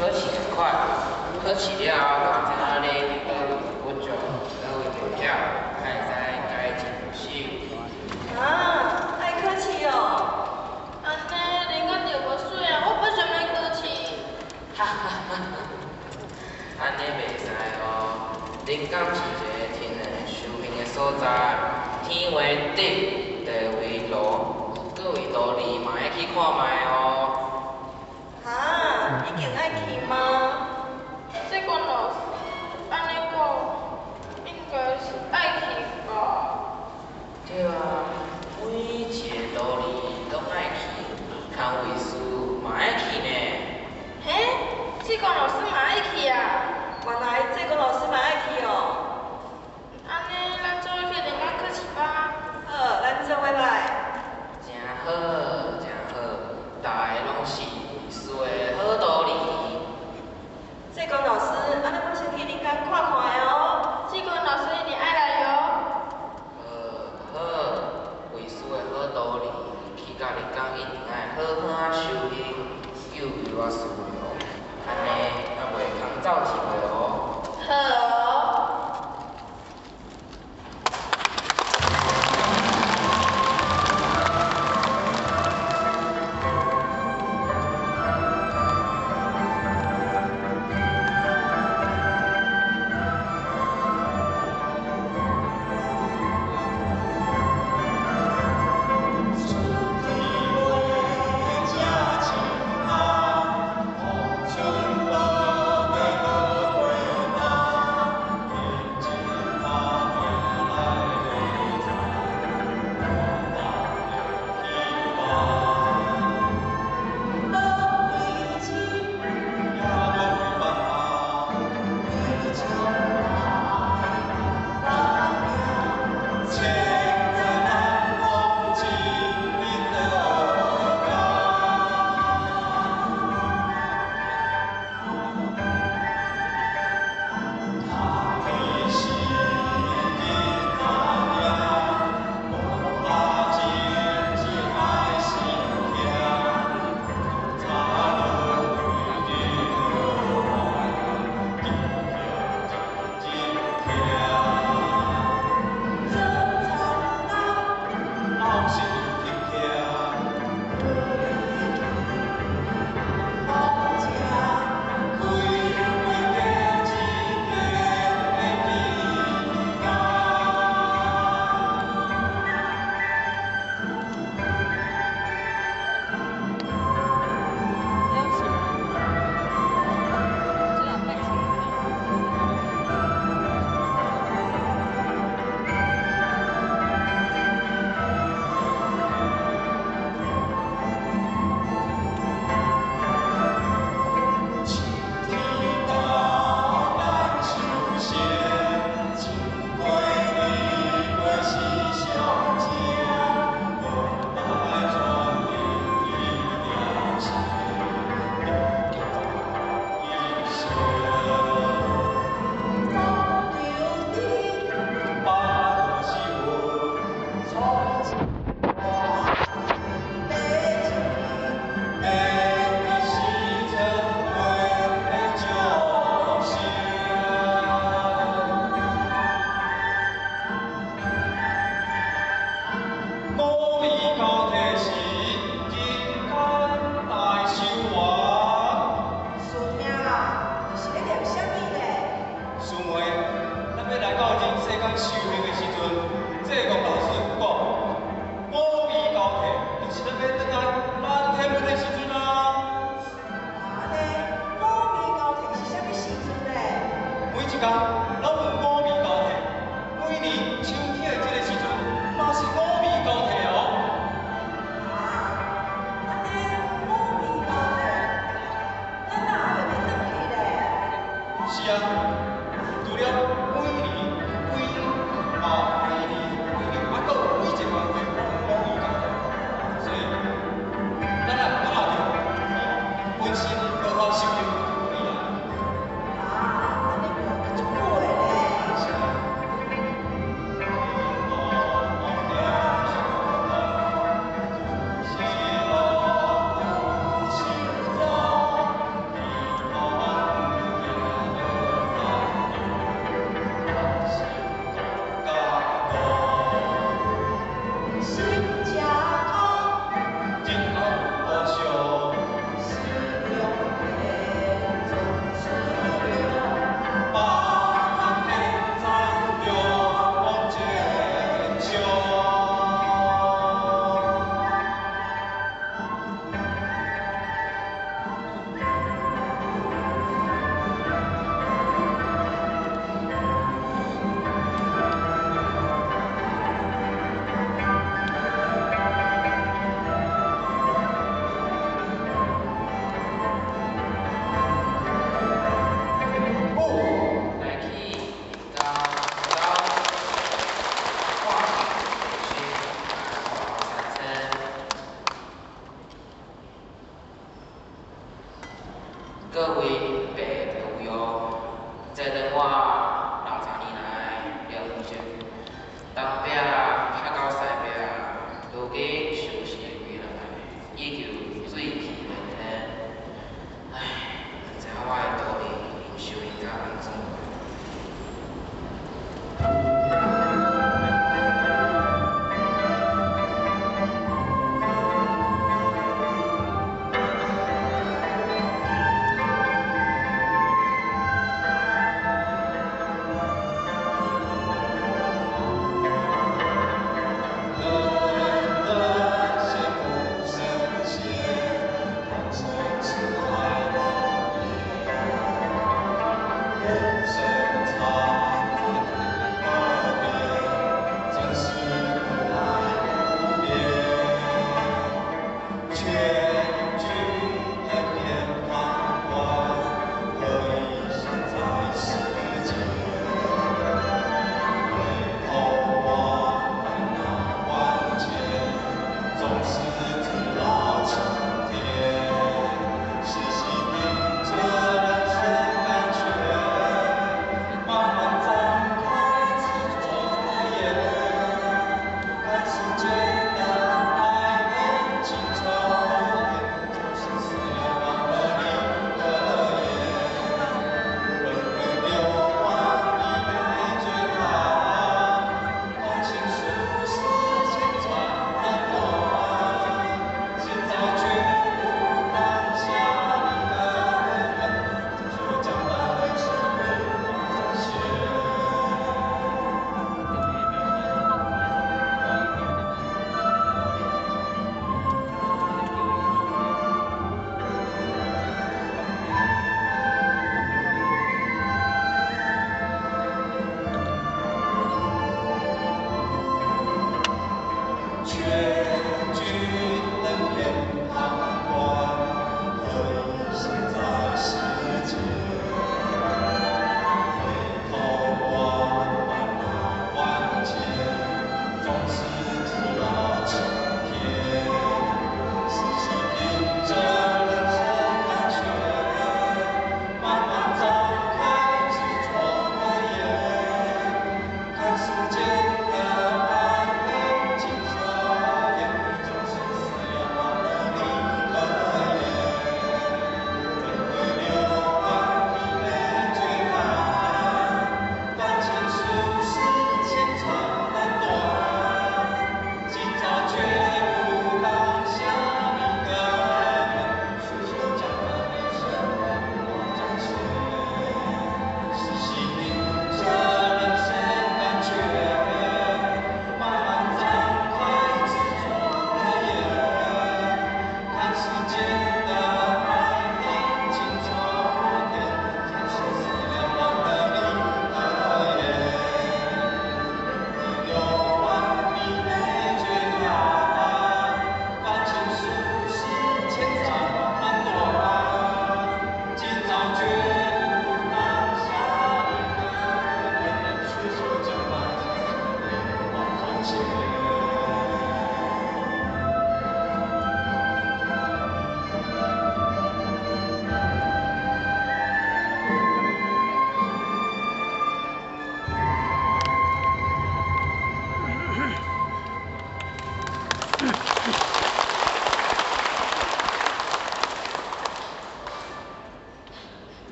考試仝款，考試了後，敢會知影你佇佗位有不足，佗位袂曉，才會使改進修。啊，愛考試哦。按呢，恁敢著無媠啊？我不想欲考試。哈哈哈哈！按呢袂使哦。人間是一个天然修行的所在，天為頂，地為爐，各位徒兒嘛愛去看覓哦。哈，一定愛去嗎？這關老師按呢講，應該是愛去吧？對啊，每一个徒兒攏愛去，空位師嘛愛去呢。嘿，這關老師嘛愛去啊？原來這個老師嘛愛去哦。按呢，咱做伙去人間考試吧。好，咱做伙來。誠好，誠好，逐个攏是為師的好徒兒。這關老師，按呢我先去恁間看看的哦。這關老師一定愛來喲。好，好，為師的好徒兒，去到人間一定愛好好仔修行，幼幼仔思量，按呢才袂空走去哦。好。各位爸就有哦，这阵我60年来的练习，东壁拍到西壁，如今收拾归来，依旧水气连天。唉，毋知影我的徒兒𪜶修行甲按怎。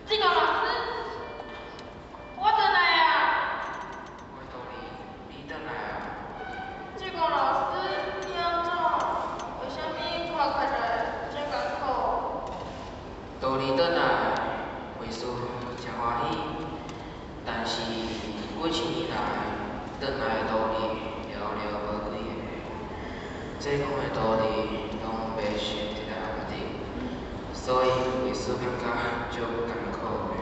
志刚老师，我转来啊！我的徒兒，你转来啊！志刚老师，你按怎？为啥物看起来遮艰苦？徒兒转来，为师诚欢喜，但是几千年来，转来的徒兒寥寥無幾个。济公的徒兒攏袂受這个压力，所以為師感覺足艱苦的。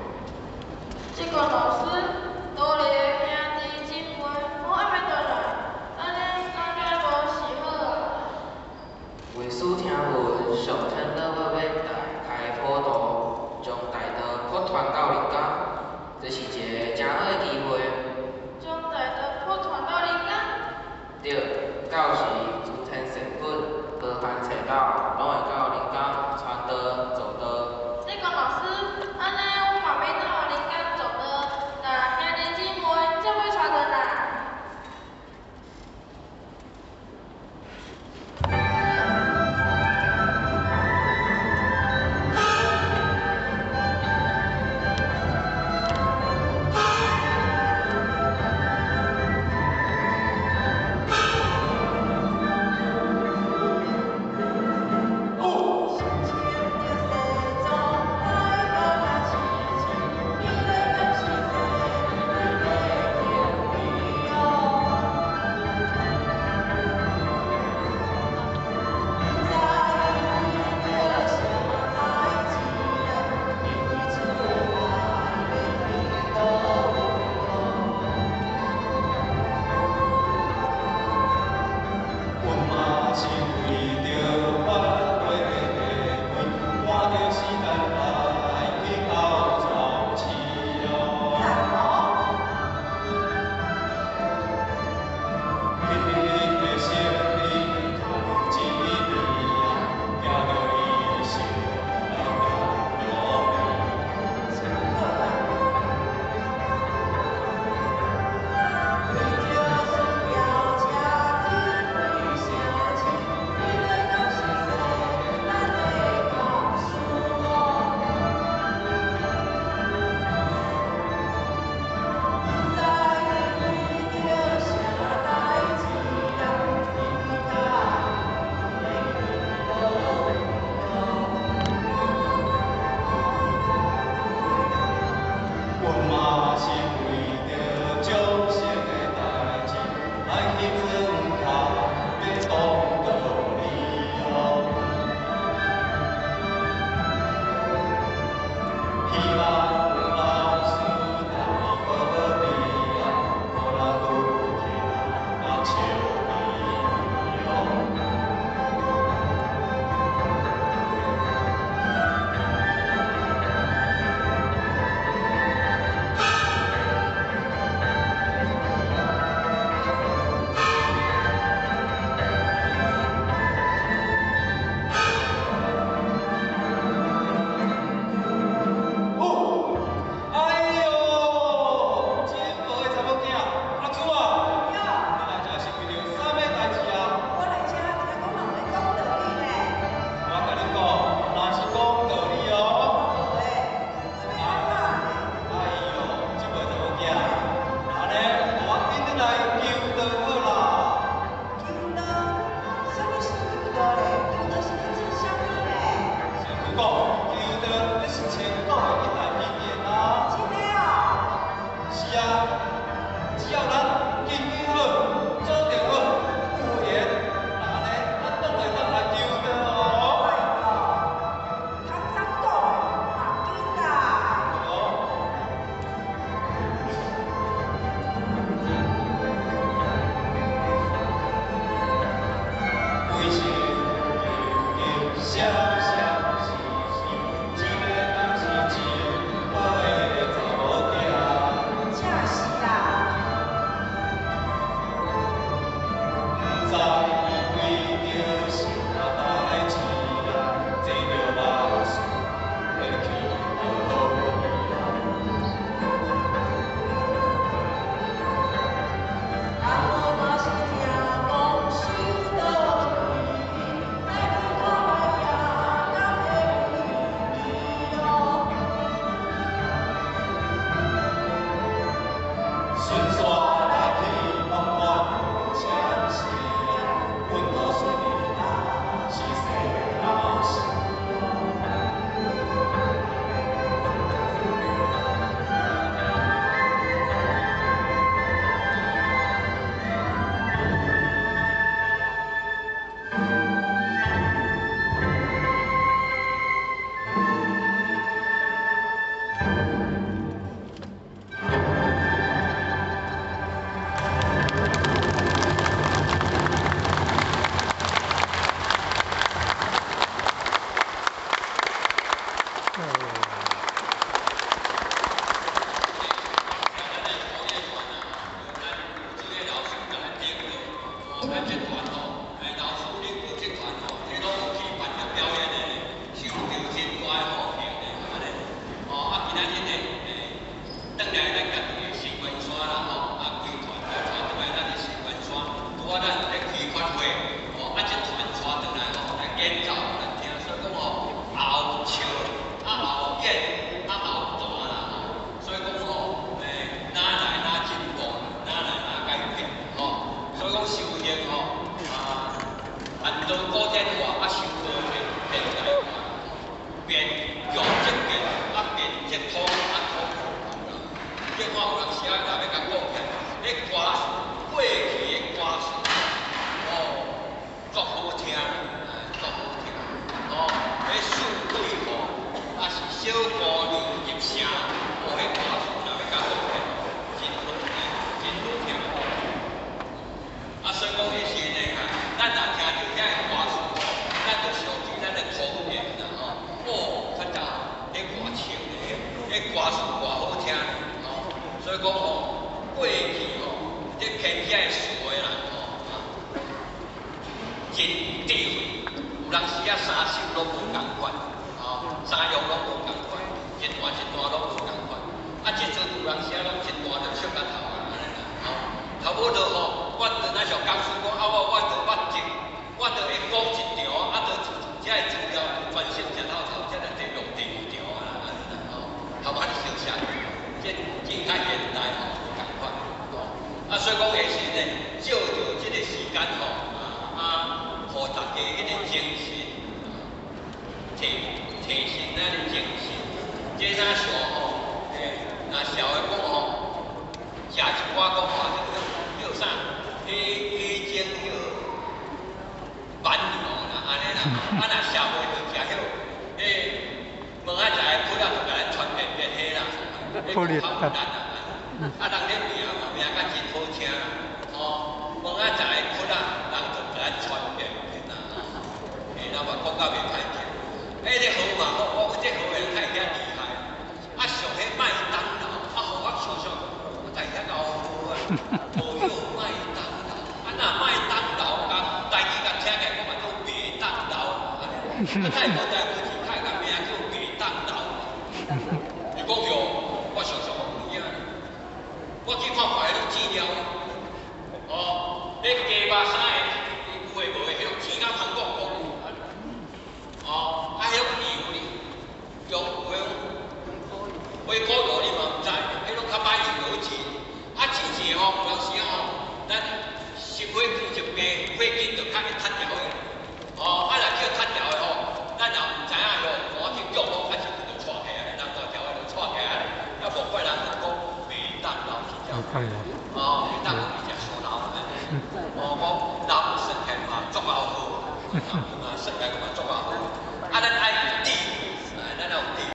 志剛老師，徒兒的兄弟姊妹攏猶未轉來，按呢感覺無是好啊。為師聽聞上天老母欲大開普度，將大道普傳到人間，這是一个誠好的機會。將大道普傳到人間？對，到時諸天神佛、羅漢濟道，攏會到人間傳道、做道。志剛老師。